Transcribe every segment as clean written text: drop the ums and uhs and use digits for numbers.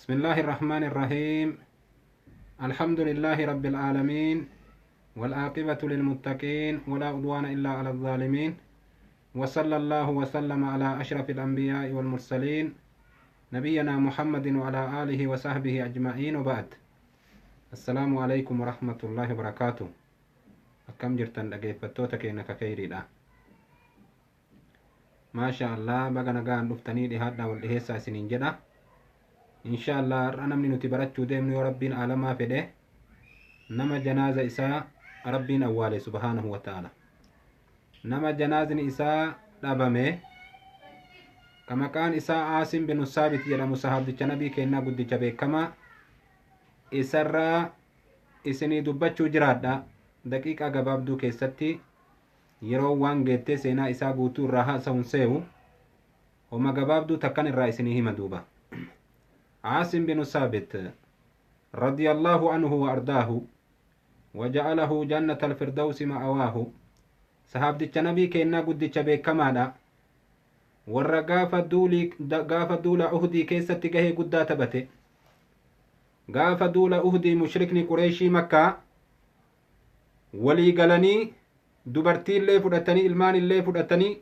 بسم الله الرحمن الرحيم. الحمد لله رب العالمين، والعاقبة للمتقين، ولا عدوان إلا على الظالمين، وصلى الله وسلم على أشرف الأنبياء والمرسلين نبينا محمد وعلى آله وصحبه أجمعين، وبعد. السلام عليكم ورحمة الله وبركاته. Akkam jirtan dhageeffattoota keenya kakeyriidha? Maasha Allah, baga nagaan dhuftanii. Dhihaadhaa, wal dhiheessaa isiniin jedha. Insha Allah, har'a namni nuti barachuu deemnu, yoo Rabbiin aalamaa fedhe, nama janaaza isaa Rabbiin awwaale subhaanahu wa ta'ala, nama janaazni isaa dhabame, ka maqaan isaa Aasim binu Saabit jedhamu, sahaabdicha nabii kennaa guddicha beekamaa, isarraa isinii dubbachuu jiraadha. Daqiiqaa gabaabduu keessatti, yeroo waan geettee seenaa isaa guutuu irraa haasa'uun see'u, homa gabaabduu takkan irraa isinii hima duuba. عاصم بن ثابت رضي الله عنه وأرضاه وجعله جنة الفردوس مأواه، sahaabdicha nabii kennaa guddicha beekamaadha. Warra gaafa duula Uhdii keessatti gahee guddaa taphate. Gaafa duula Uhdii mushrikni Qureeshii Makkaa walii galanii, dubartiillee fudhatanii, ilmaan illee fudhatanii,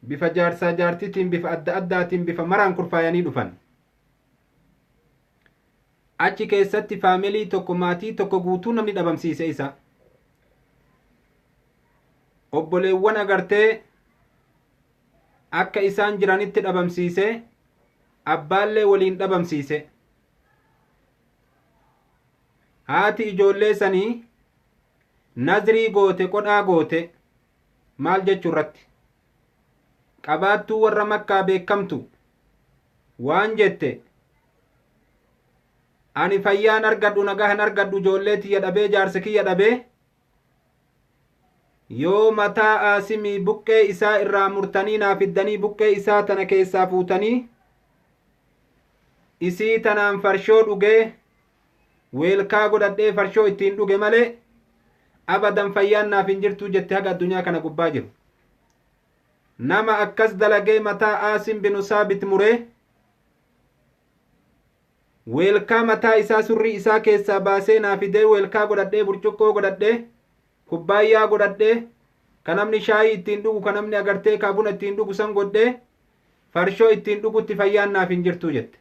bifa jaarsaa jaartitiin, bifa adda addaatiin, bifa maraan kurfaayanii dhufan. Achi keessatti faamilii tokko, maatii tokko guutuu namni dhabamsiise isa. Obboleewwan agartee akka isaan jiranitti dhabamsiise, abbaallee waliin dhabamsiise. Haati ijoollee sanii nazrii goote, qodhaa goote. Maal jechuu irratti qabaattuu warra Makkaa beekamtu waan jette: "Ani fayyaan argadhu, nagahan argadhu, ijoollee tiyya dhabee, jaarsa kiyya dhabee, yoo mataa Aasimii buqqee isaa irraa murtanii naa fiddanii, buqqee isaa tana keessaa fuutanii, isii tanaan farshoo dhugee, weelkaa godhadhee farshoo ittiin dhuge malee, abadan fayyaan naaf hin jirtuu" jette. Haga addunyaa kana gubbaa jiru nama akkas dalagee, mataa Aasim binu Saabit muree, weelkaa mataa isaa surrii isaa keessaa baasee naa fidee, weelkaa godhadhee, burcuqqoo godhadhee, kubbaayyaa godhadhee, ka namni shaayii ittiin dhugu, ka namni agartee ka buna ittiin dhugu san godhee farshoo ittiin dhugutti fayyaan naaf hin jirtuu jette.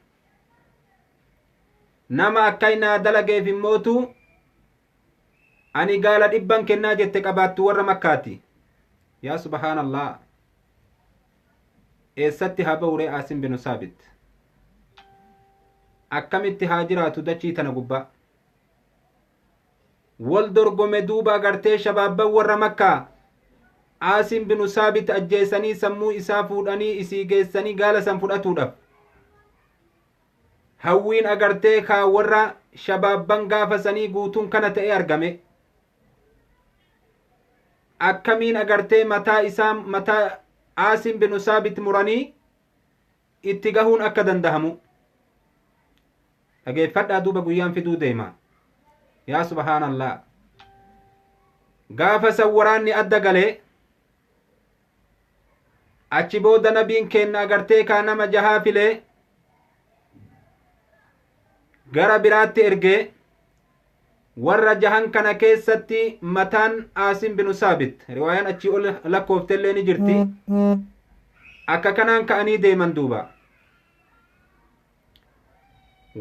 Nama akka naa dalageef immootu ani gaala 100n kennaa jette, qabaattu warra Makkaati. Yaa subhaanallah, eessatti haa ba'uree Aasim binu Saabit? Akkamitti haa jiraatu dachii tana gubbaa? Wal dorgome duuba agartee shabaabban warra Makkaa Aasim binu Saabit ajjeesanii, sammuu isaa fuudhanii, isii geessanii gaala san fudhatuudhaaf. Hawwiin agartee kaa warra shabaabban gaafa sanii guutuun kana ta'e argame. Akkamiin agartee mataa isaa, mataa Aasim binu Saabit muranii itti gahuun akka dandahamu dhageeffadhaa duuba. Guyyaan fiduu deema. Yaa subhaanallah, gaafa san waraanni adda galee, achi booda nabiin kenna agartee kaa nama jahaa filee gara biraatti ergee, warra jahan kana keessatti mataan Aasim binu Saabit, riwaayaan achii ol lakkooftellee ni jirti, akka kanaan ka'anii deeman duuba.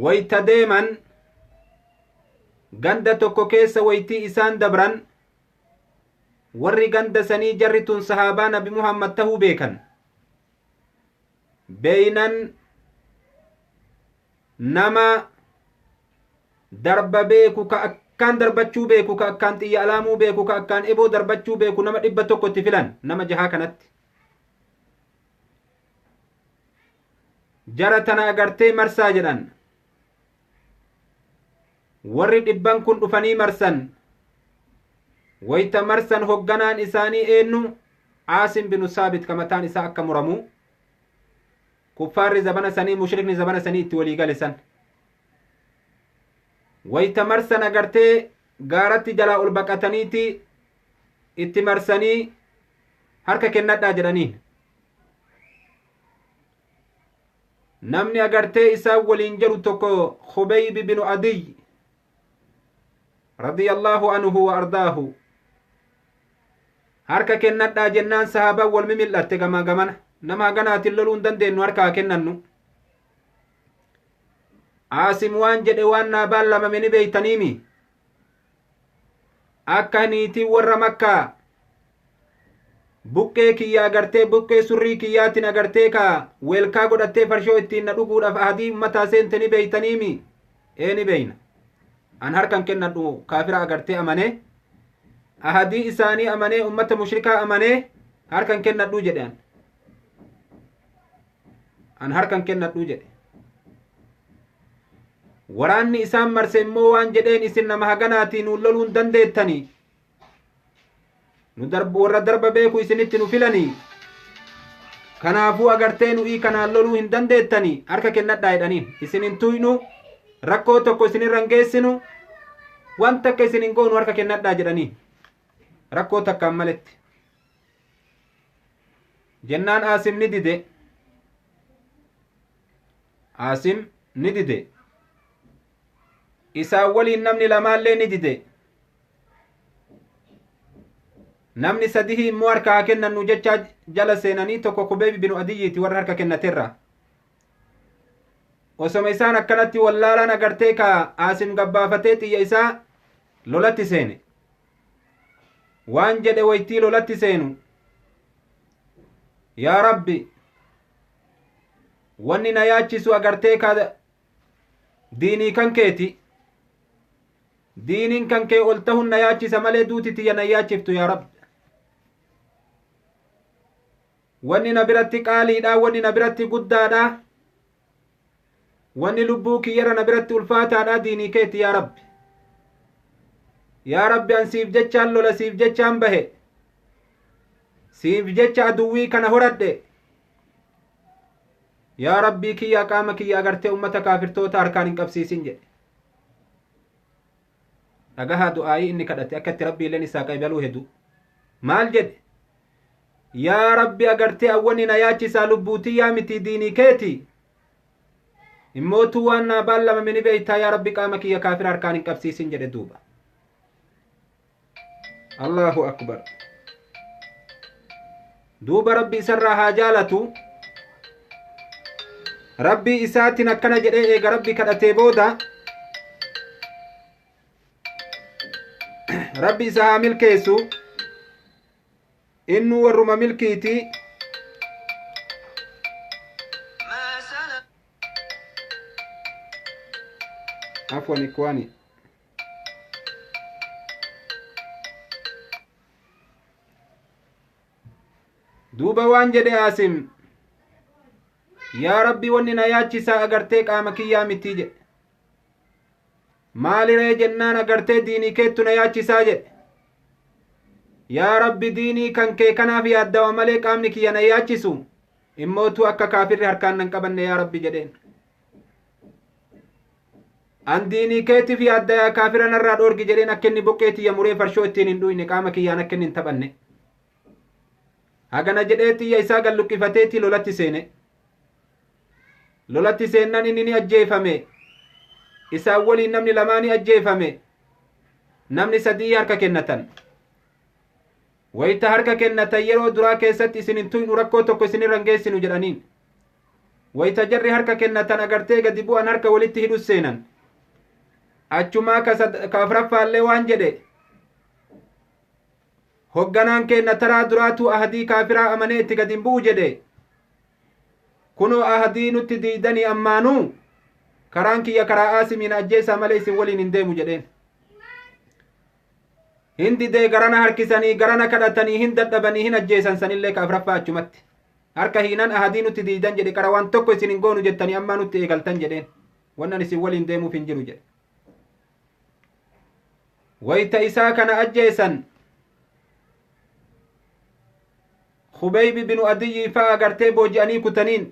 Wayta deeman, ganda tokko keessa waytii isaan dabran, warri ganda sanii jarri tun sahaabaa nabi Muhammad tahuu beekan. Beeynan nama darba beeku, ka akkaan darbachuu beeku, ka akkaan xiyya alaamuu beeku, ka akkaan eboo darbachuu beeku, nama 100 itti filan. Nama jahaa kanatti jara tana agartee marsaa jedhan. Warri dhibban kun dhufanii marsan. Wayta marsan, hogganaan isaanii eenyu? Aasim binu Saabit, ka mataan isaa akka muramu kuffaarri zabana sanii, mushrikni zabana sanii itti walii gale san. Wayta marsan agartee gaaratti jalaa ol baqataniiti itti marsanii, harka kennadhaa jedhaniin. Namni agartee isaan waliin jedhu tokko Khubayb binu Adiy radiyallahu anhu wa ardaahu. Harka kennadhaa jennaan sahaabaan wal mimil'atte gamaa gamana. Nama haganaatiin loluu hin dandeenyu, harkaa kennannu. Aasim waan jedhe, waan naa baallamame ni beeytaniimi. Akka niitiin warra Makkaa buqqee kiyya agartee, buqqee surrii kiyyaatiin agartee ka weelkaa godhattee farshoo ittiin na dhuguudhaaf ahadii ummataa seente ni beeytaniimi? Ee, ni beeyna. An harkan kennadhu, kaafira agartee amanee, ahadii isaanii amanee, ummata mushrikaa amanee harkan kennadhu jedhe. An harkan kennadhu jedhe. Waraanni isaan marse immoo waan jedheen, isin nama haganaatii nuun loluu hin dandeettanii, nu warra darba beeku isinitti nu filanii, kanaafuu agartee nu'ii kanaan loluu hin dandeettanii, harka kennadhaa jedhaniin. Isin hin tuynu, rakkoo tokko isinirra hin geessinu, waan takka isin hin goonu, harka kennadhaa jedhaniin rakkoo takkaan maletti. Jennaan Aasim ni dide. Aasim ni dide. Isaan waliin namni lamaallee ni dide. Namni sadihi immoo harka haa kennannu jechaa jala seenanii, tokko Kubeebi binu Adiyyiiti warra harka kennaterra. Osoma isaan akkanatti wallaalaan agartee ka Aasim gabbaafatee xiyya isaa lolatti seene. Waan jedhe waytii lolatti seenu, yaa Rabbi, wanni na yaachisu agartee ka diinii kan keeti, diiniin kan kee ol tahun na yaachisa malee duuti tiyya na yaachiftu. Yaa Rabbi, wanni na biratti qaaliidha, wanni na biratti guddaadha, wanni lubbuu kiyyara na biratti ulfaataadha diinii keeti. Yaa Rabbi, yaa Rabbi, an siif jechaan lola, siif jechaan bahe, siif jecha aduwwii kana horadhe. Yaa Rabbii kiyya, qaama kiyya agartee ummata kaafirtoota harkaan hin qabsiisin jedhe. Dhagahaa du'aayii inni kadhate akka itti Rabbii illeen isaa qabaluu hedu. Maal jedhe? Yaa Rabbi, agartee awwanni na yaachisaa lubbuutiyyaa miti, diinii keeti. Immootuu waan naa baallamame ni beeytaa, yaa Rabbi, qaama kiyya kaafira harkaan hin qabsiisin jedhe duuba. Allahu akbar! Duuba Rabbi isarraa haa jaalatu. Rabbii isaatiin akkana jedhee eega Rabbi kadhatee booda, Rabbi isa haa milkeessu, innu warruma milkiiti. ما سلك Afwan ikhwaani. Duuba waan jedhe Aasim, yaa Rabbi, wanni na yaachisaa agartee qaama kiyyaa mitii jedhe. Maaliree jennaan, agartee diinii keettu na yaachisaa jedhe. Yaa Rabbi, diinii kan kee kanaaf yaaddawa malee qaamni kiyya na yaachisu, immootu akka kaafirri harkaan nan qabanne yaa Rabbi jedheen. An diinii keetiif yaaddayaa, kaafira narraa dhoorgi jedheen, akka inni boqqee tiyya muree farshoo ittiin hin dhuyne, qaama kiyyaan akka inni hin taphanne. Hagana jedhee xiyya isaa galluqqifateeti lolatti seene. Lolatti seennan inni ni ajjeefame. Isaan waliin namni lamaa ni ajjeefame. Namni sadii harka kennatan. Wayita harka kennatan yeroo duraa keessatti isin hin tuynu, rakkoo tokko isinirra hin geessinu jedhaniin. Wayita jarri harka kennatan agartee gadi bu'an, harka walitti hidhus seenan. Achumaa ka afraffaallee waan jedhe, hogganaan keenna taraa duraatu ahadii kaafiraa amanee itti gadi hin bu'u jedhe. Kunoo ahadii nutti diidanii, ammaanuu karaan kiyya karaa Aasimiin, ajjeesaa malee isin waliin hin deemu jedheen. Hin didee, garana harkisanii, garana kadhatanii, hin dadhabanii, hin ajjeesan sanillee ka afraffaa achumatti. Harka hiinan ahadii nutti diidan jedhe, qara waan tokko isin hin goonu jettanii ammaa nutti eegaltan jedheen. Wannan isin waliin deemuuf hin jiru jedhe. Wayta isaa kana ajjeesan, Khubeybi binu Adiyyii fa'a agartee booji'anii kutaniin.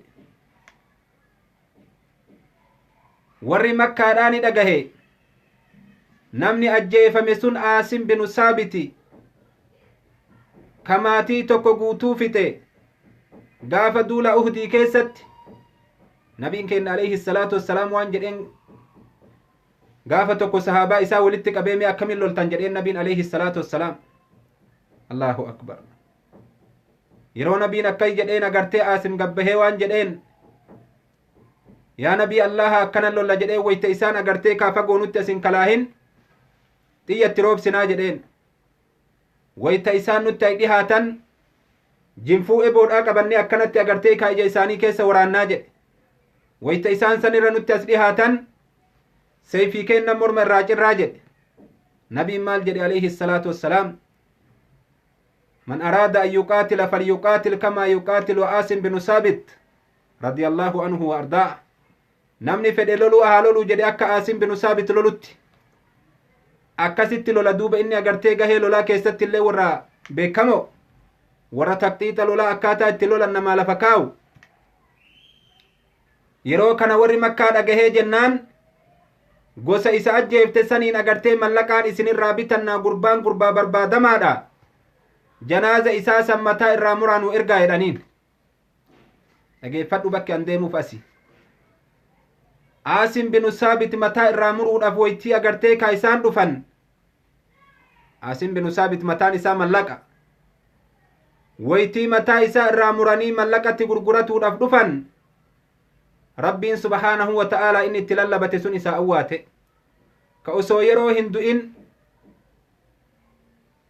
Warri Makkaadhaa ni dhagahe. Namni ajjeefame sun Aasim binu Saabiti, ka maatii tokko guutuu fixe gaafa duula Uhdii keessatti. Nabiin keenya alayhi salaatu wassalaam waan jedheen gaafa tokko sahaabaa isaa walitti qabee mee akkamiin loltan jedheen nabiin alayhi salaatu wassalaam. Allahu akbar. Yeroo nabiin akkas jedheen agartee Aasim gabbahee waan jedheen yaa nabii Allaha akkana lolla jedheen wayta isaan agartee kaa fagoo nutti asin kalaahin xiyyatti roobsinaa jedheen. Wayta isaan nutti ay dhihaatan jinfuu eboodhaa qabannee akkanatti agartee kaa ija isaanii keessa waraannaa jedhe. Wayta isaan sanirra nutti as dhihaatan seeyfii kennan morma irraa cirraa jedhe. Nabiin maal jedhe alayhi salaatu wassalaam? Man araada an yuqaatila falyuqaatil kamaa yuqaatilu Aasim binu Saabit radiyallahu anhu wa ardaa. Namni fedhe loluu haa loluu jedhe akka Aasim binu Saabit lolutti. Akkasitti lola duuba inni agartee gahee lolaa keessatti illee warra beekamo warra taqxiixa lolaa akkaataa itti lolan namaa lafa kaa'u. Yeroo kana warri Makkaa dhagahee jennaan gosa isa ajjeefte saniin agartee mallaqaan isinirraa bitannaa gurbaan gurbaa barbaadamaadha. Janaaza isaa san mataa irraa muraa nu ergaa jedhaniin. Dhageeffadhu bakki an deemuuf asi. Aasim binu Saabit mataa irraa muruudhaaf waytii agartee kaa isaan dhufan. Aasim binu Saabit mataan isaa mallaqa. Waytii mataa isaa irraa muranii mallaqatti gurguratuudhaaf dhufan. Rabbiin subhaanahu wa ta'aalaa inni itti lallabate sun isaa awwaate. Ka osoo yeroo hin du'in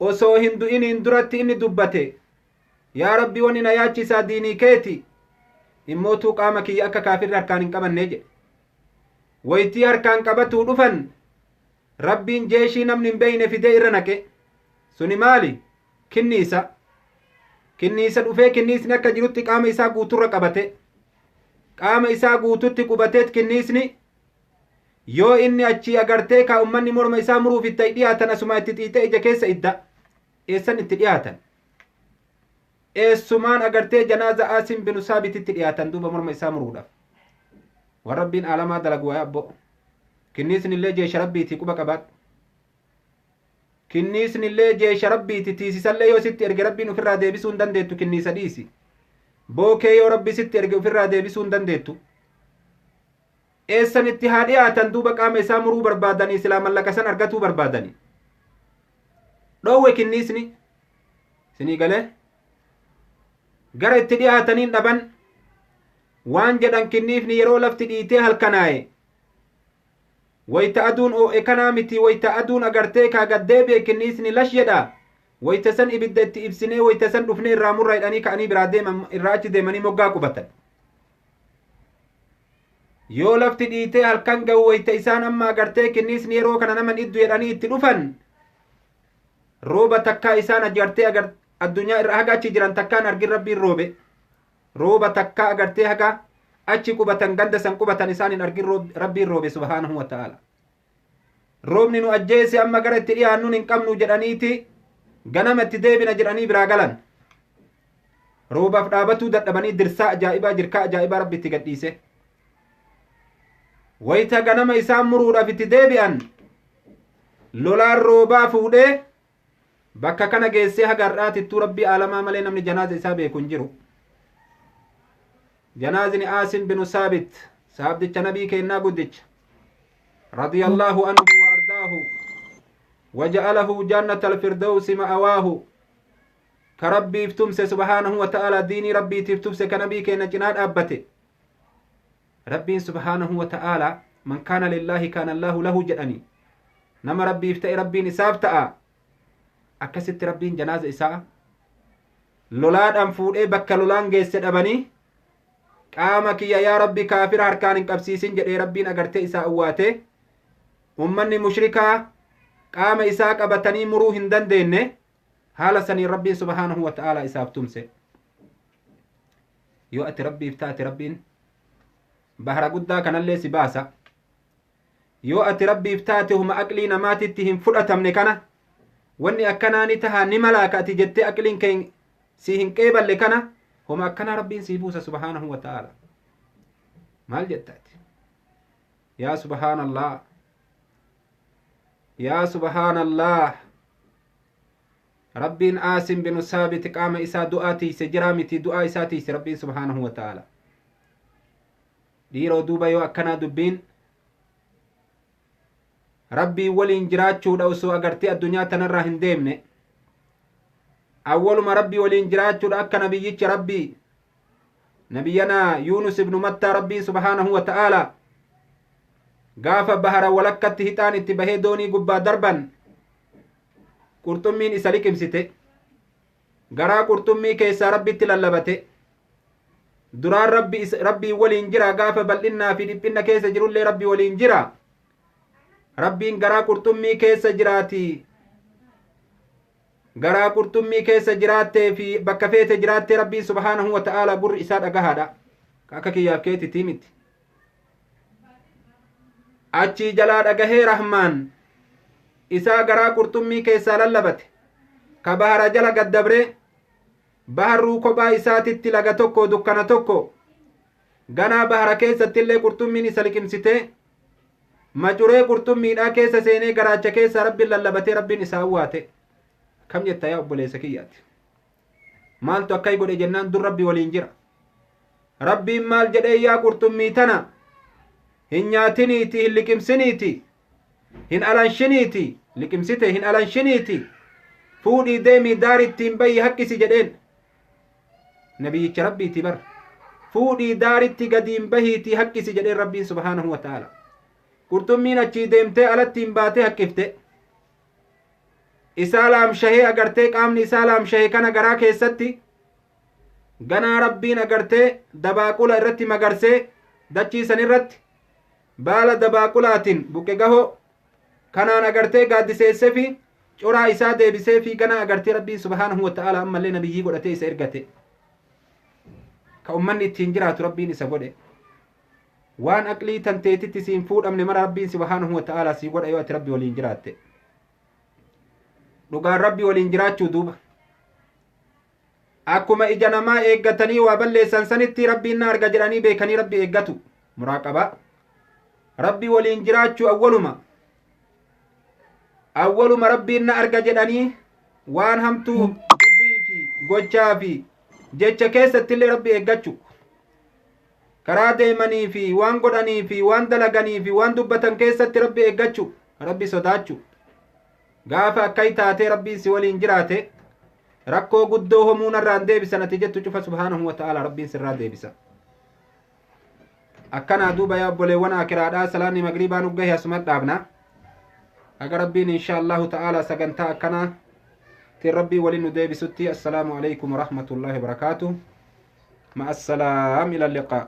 osoo hin du'iniin duratti inni dubbate yaa Rabbi wani na yaachisaa diinii keeti immootuu qaama kiyya akka kaafirri harkaan hin qabannee jedhe. Waytii harkaan qabatuu dhufan Rabbiin jeeshii namni hin beeyne fidee irra naqe. Suni maali? Kinniisa. Kinniisa dhufee kinniisni akka jirutti qaama isaa guuturra qabate. Qaama isaa guututti qubateet kinniisni yoo inni achii agartee kaa ummanni morma isaa muruuf itti dhiyaatan asuma itti xiixee ija keessa idda. Eessan itti dhiyaatan? Eessumaan agartee janaaza Aasim binu Saabititti dhiyaatan duuba morma isaa muruudhaaf. Waan Rabbiin aalamaa dalagu waa'ee abbo. Kinniisni illee jeesha Rabbiiti quba qabaadhu. Kinniisni illee jeesha Rabbiiti tiisisallee yoo sitti erge Rabbiin ofirraa deebisuu hin dandeettu kinniisa dhiisi. Bookee yoo Rabbi sitti erge ofirraa deebisuu hin dandeettu. Eessan itti haa dhiyaatan duuba qaama isaa muruu barbaadanii silaa mallaqa san argatuu barbaadanii. Dhoowwe kinniisni. Sinii galee? Gara itti dhiyaataniin dhaban waan jedhan kinniifni yeroo lafti dhiitee halkanaaye. Wayta aduun oo'e kanaa miti wayta aduun agartee kaa gaddeebi'e kinniisni lash jedha. Wayta san ibidda itti ibsinee wayta san dhufnee irraa murraa jedhanii ka'anii biraa deeman irraa achi deemanii moggaa qubatan. Yoo lafti dhiitee halkan ga'u wayta isaan amma agartee kinniisni yeroo kana naman iddu jedhanii itti dhufan rooba takkaa isaan agartee addunyaa irra haga achi jiran takkaan argin Rabbiin roobe. Rooba takkaa agartee haga achi qubatan ganda san qubatan isaan hin argin Rabbiin roobe subhaanahu wa ta'ala. Roobni nu ajjeese amma gara itti dhiyaannuun hin qabnu jedhaniiti ganama itti deebina jedhanii biraa galan. Roobaaf dhaabatuu dadhabanii dirsaa ajaa'ibaa jirkaa ajaa'ibaa Rabbi itti gadhiise. Wayta ganama isaan muruudhaaf itti deebi'an lolaan roobaa fuudhee bakka kana geessee haga har'aatittuu Rabbii aalamaa malee namni janaaza isaa beeku hin jiru. Janaazni Aasim binu Saabit saabdicha nabii keennaa guddicha radiyallahu anhu wa ardaahu waja'alahu jannata alfirdawsi ma'awaahu ka Rabbiif tumse subhaanahu wa ta'ala diinii Rabbiitiif tumse ka nabii keenna cinaa dhaabbate. Rabbiin subhaanahu wa ta'ala man kaana lillaahi kaana allaahu lahu jedhani nama Rabbiif ta'e Rabbiin isaaf ta'a. Akkasitti Rabbiin janaaza isaa lolaadhaan fuudhee bakka lolaan geesse dhabanii qaama kiyya yaa Rabbi kaafira harkaan hin qabsiisin jedhee Rabbiin agartee isaa awwaate. Ummanni mushrikaa qaama isaa qabatanii muruu hin dandeenye haala saniin Rabbiin subhaanahu wa ta'ala isaaf tumse. Yoo ati Rabbiif taate Rabbiin bahara guddaa kanallee si baasa. Yoo ati Rabbiif taate huma aqlii namaatitti hin fudhatamne kana wanni akkanaa ni taha ni malaaka ati jettee aqliin kee si hin qeeballe kana huma akkanaa Rabbiin sii buusa subhaanahu wa ta'ala. Maal jetta ati? Yaa subhaanallah. Yaa subhaanallah. Rabbiin Aasim binu Saabit qaama isaa du'aa tiise jiraa miti du'aa isaa tiise Rabbiin subhaanahu wa ta'ala. Dhiiroo duuba yoo akkanaa dubbiin rabbii waliin jiraachuudha osoo agartee addunyaa tanarraa hin deemne, awwaluma rabbii waliin jiraachuudha. Akka nabiyyicha rabbii nabiyyanaa Yuunus ibnu Mattaa, rabbiin subhaanahu wa ta'aalaa gaafa bahara walakkatti hixaan itti bahee doonii gubbaa darban, qurxummiin isa liqimsite. Garaa qurxummii keessaa rabbitti lallabate. Duraan rabbi rabbii waliin jira. Gaafa bal'innaa fi dhiphinna keessa jirullee rabbi waliin jira. Rabbiin garaa qurxummii keessa jiraati. Garaa qurxummii keessa jiraattee fi bakka feete jiraattee, rabbiin subhaanahu wa ta'aalaa gurri isaa dhagahaadha, akka kiyyaaf keetitii miti. Achii jalaa dhagahee rahmaan isaa garaa qurxummii keessaa lallabate. Ka bahara jala gaddabree baharruu kophaa isaatitti laga tokko, dukkana tokko, ganaa bahara keessatti illee qurxummiin isa liqimsitee macuree qurxummiidhaa keessa seenee garaacha keessa rabbiin lallabatee rabbiin isaa awwaate. Kam jetta yaa obboleessa kiyyaati? Maaltu akkai godhe jennaan, dur rabbi waliin jira. Rabbiin maal jedhee? Yaa qurxummii tana hin nyaatiniiti, hin liqimsiniiti, hin alanshiniiti, liqimsite hin alanshiniiti, fuudhii deemii daarittiin bayyi haqqisi jedheen. Nabiyyicha rabbiiti bar. Fuudhii daaritti gadiin bahiitii haqqisi jedheen rabbiin subhaanahu wa ta'ala. Qurxummiin achii deemtee alattiin baatee haqqifte. Isaa laamshahee agartee qaamni isaa laamshahee kana garaa keessatti ganaa rabbiin agartee dabaaqula irratti magarsee, dachii san irratti baala dabaaqulaatiin buqqe gahoo kanaan agartee gaaddiseessee fi coraa isaa deebisee fi ganaa agartee rabbiin subhaanahu wa ta'ala ammallee nabiyyii godhatee isa ergate. Ka ummanni ittiin jiraatu rabbiin isa godhe. Waan aqlii tanteetitti siin fuudhamne mara rabbiin subhaanahu wa ta'ala sii godha yoo ati rabbi waliin jiraatte. Dhugaan rabbi waliin jiraachuu duuba akkuma ija namaa eeggatanii waa balleessan sanitti rabbiin na arga jedhanii beekanii rabbi eeggatu, muraaqabaa rabbi waliin jiraachuu. Awwaluma rabbiin na arga jedhanii waan hamtuu dubbii fi gochaa fi jecha keessatti illee rabbi eeggachuu, karaa deemanii fi waan godhanii fi waan dalaganii fi waan dubbatan keessatti rabbi eeggachuu, rabbi sodaachuu. Gaafa akkai taatee rabbiin si waliin jiraate, rakkoo guddoo homuu narraan deebisan ati jettu cufa subhaanahu wa ta'ala rabbiin sirraa deebisa. Akkanaa duuba yaa obboleewwan akiraadhaa, salaanni magriibaa nu gahe, asuma dhaabna. Haga rabbiin insha allahu ta'ala sagantaa akkanaa tiin rabbii waliin nu deebisutti, assalaamu alaykum warahmatullaahi wabarakaatuh. Ma'a assalaam, ila liqaa.